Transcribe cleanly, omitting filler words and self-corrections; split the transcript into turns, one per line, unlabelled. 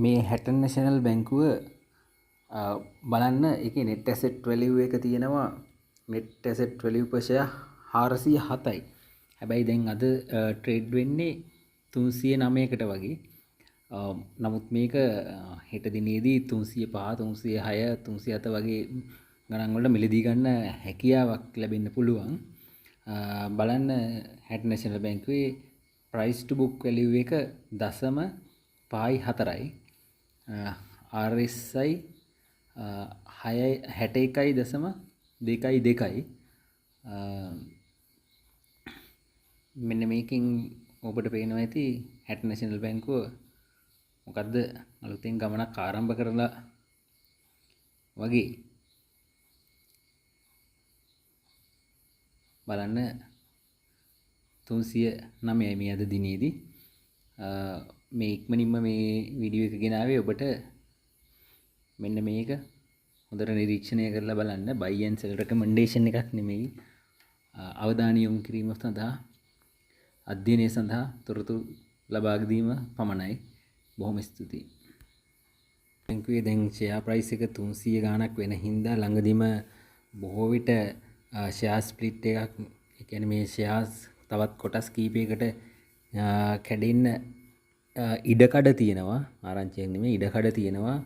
මේ හැටන් නැෂනල් බැංකුව බලන්න, ඒකේ නෙට් ඇසෙට් වැලියු එක තියෙනවා, net asset value per share 407යි. හැබැයි දැන් අද ට්‍රේඩ් වෙන්නේ 309කට වගේ. නමුත් මේක හෙට දිනේදී 305, 306, 307 වගේ ගණන් වලට මිලදී ගන්න හැකියාවක් ලැබෙන්න පුළුවන්. බලන්න, හැටන් නැෂනල් බැංකුවේ ප්‍රයිස් ටු බුක් වැලියු එක 0.54යි. RSI 6 61.22යි. මෙන්න මේකෙන් ඔබට පේනවා ඇති හැටන් නැෂනල් බැංකුව මොකද්ද අලුතෙන් ගමනක් ආරම්භ කරලා වගේ. බලන්න, 309යි මේ අද දිනේදී. මේ ඉක්මනින්ම මේ වීඩියෝ එක ගෙනාවේ ඔබට මෙන්න මේක හොඳට නිරීක්ෂණය කරලා බලන්න. බයි ඇන්ඩ් සෙල් රෙකමෙන්ඩේෂන් එකක් නෙමෙයි, අවධානය යොමු කිරීම සඳහා, අධ්‍යයනය සඳහා තොරතුරු ලබා දීම පමණයි. බොහොම ස්තුතියි. බැංකුවේ දැන් ෂෙයා ප්‍රයිස් එක 300 ගාණක් වෙන හින්දා ළඟදිම බොහෝ විට ෂෙයා ස්ප්ලිට් එකක්, ඒ කියන්නේ මේ ෂෙයාස් තවත් කොටස් කීපයකට කැඩෙන්න ඉඩකඩ තියෙනවා. ආරංචියක් නෙමෙයි, ඉඩකඩ තියෙනවා.